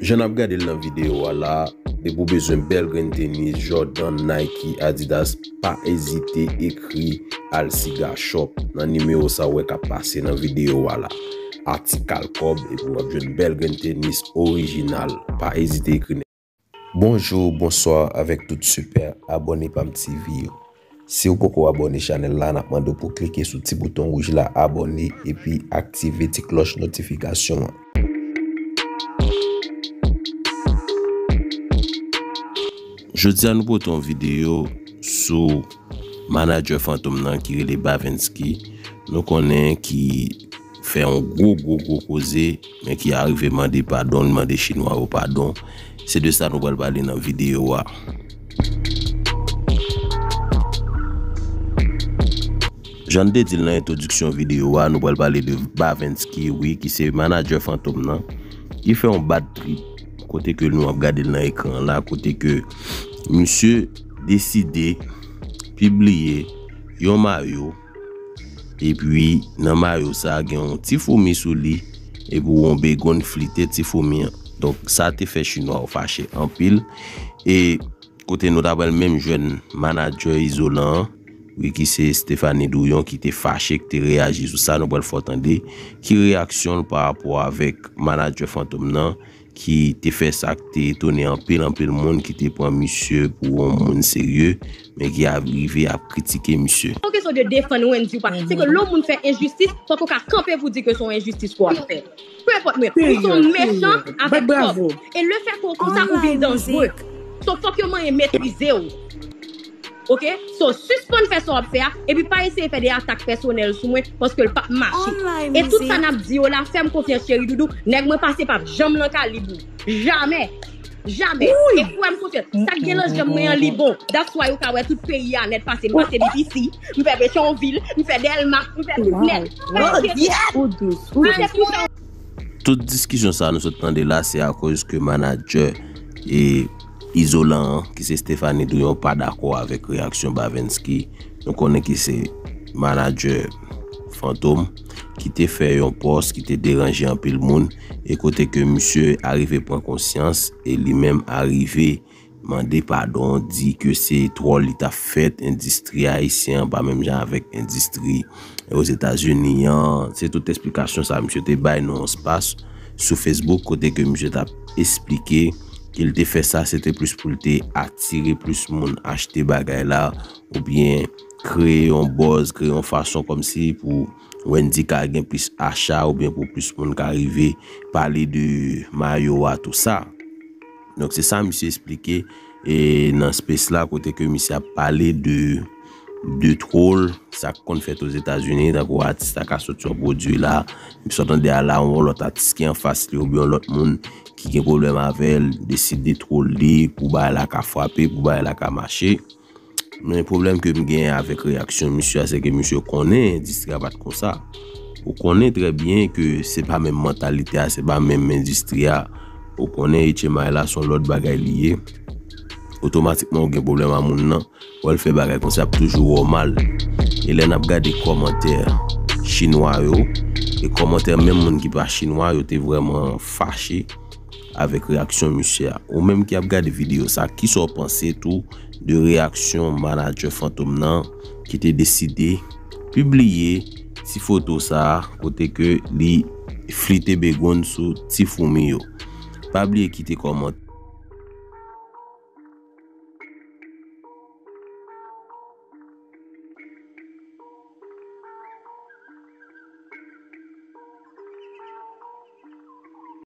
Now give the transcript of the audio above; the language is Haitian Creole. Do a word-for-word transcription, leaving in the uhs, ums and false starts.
Jan n ap gade l nan videyo a la, depi w bezwen bèl grenn tenis, Jordan, Nike, Adidas, pa ezite ekri Alsiga Shop nan nimewo sa w wè k ap pase nan videyo a la. Atik al kòb, epi w ap jwenn bèl grenn tenis orijinal. Pa ezite ekri. Bonjou, bonswa avèk tout sipè abòne Pam T V yo. Si w poko abòne chanèl la, n ap mande w pou w klike sou ti bouton wouj la, abòne, epi aktive ti klòch notifikasyon an. Jodi a, nou pote yon videyo sou manadjè Fantom nan ki rele Bavensky. Nou konnen ki fè yon gwo, gwo, gwo koze, men ki arive mande padon, li mande Chinwa yo padon. Se de sa nou pral pale nan videyo a. Jan n te di l nan entwodiksyon videyo a, nou pral pale de Bavensky, wi, ki se manadjè Fantom nan, ki fè yon bad trip, kote ke nou ap gade l nan ekran an la, kote ke misye deside pibliye yon mayo, epi nan mayo sa a gen yon ti foumi sou li, epi yon begonn flite ti foumi an. Donk, sa te fè Chinwa yo fache anpil. E kote nou ta pral menm jwenn manadjè Izolan an, wi, ki se Stéphanie Douyon, ki te fache, ki te reyaji sou sa. Nou pral fè w tande ki reyaksyon l pa rapò avèk manadjè Fantom nan, ki te fè sa, ki te etone anpil, anpil moun ki te pran misye pou yon moun serye, men ki ap rive ap kritike misye. Se yon kesyon de defann Wendy ou pa. Se ke lè yon moun fè enjistis, fòk ou ka kanpe pou di ke se yon enjistis ke w ap fè. Pe enpòt mwen, ou se yon mechan avèk kòb. E le fè ke w konsa, ou vin danjre. So, fòk yo manyen metrize w. Oke? So, sispann fè sa w ap fè a, epi pa eseye fè de atak pèsonèl sou mwen, paske l p ap mache. E tout sa n ap di yo la, fè m konfyans, cheri doudou, nèg mwen pase p ap janm nan kalib ou. Jamè. Jamè. E kwè m konfyans. Sa k gen nan janm mwen an, li bon. That's why ou ka wè tout peyi a nèt pase. M pase B P C, m fè Petyonvil, m fè Dèlma, m fè tout nèt. Ou dous, ou dous. Tout diskisyon sa a nou sot tande la, se akoz ke manadjè e Izolan an, ki se Stéphanie Douyon, pa dakò avèk reyaksyon Bavensky. Nou konnen ki se manadjè Fantom, ki te fè yon pòs ki te deranje anpil moun, e kote ke misye arive pran konsyans, e li menm arive mande padon, di ke se twòl li t ap fèt, endistri ayisyen an pa menm jan avèk endistri Ozetazini an. Se tout esplikasyon sa misye te bay nan yon espas sou Facebook, kote ke misye t ap esplike ke l te fè sa, se te plis pou l te atire plis moun achte bagay la, oubyen kreye yon buzz, kreye yon fason kòmsi pou Wendy ka gen plis acha, oubyen pou plis moun ka rive pale de mayo a, tou sa. Donk, se sa misye esplike, e, nan space la, kote ke misye ap pale de, de twòl, sa k konn fèt Ozetazini, tankou atis la ka soti yon pwodui la, misye tande a la, yon lòt atis ki anfas li, oubyen yon lòt moun ki gen pwoblèm avè l, deside twòl li pou bagay la ka frape, pou bagay la ka mache. Men pwoblèm ke m genyen avèk reyaksyon misye a, se ke misye konnen endistri a pa t konsa. Ou konnen trè byen ke se pa menm mantalite a, se pa menm endistri a. Ou konnen H M I la se yon lòt bagay li ye. Otomatikman ou gen pwoblèm a moun nan. Wè l fè bagay konsa, ap toujou wè w mal. E lè n ap gade kòmantè chinwa yo, e kòmantè menm moun ki pa chinwa yo te vrèman fache avèk reyaksyon misye a. Ou menm ki ap gade videyo sa, kisa w panse tou de reyaksyon manadjè Fantom nan ki te deside pibliye ti foto sa a kote ke li flite begonn sou ti foumi yo? Pa bliye kite kòmantè.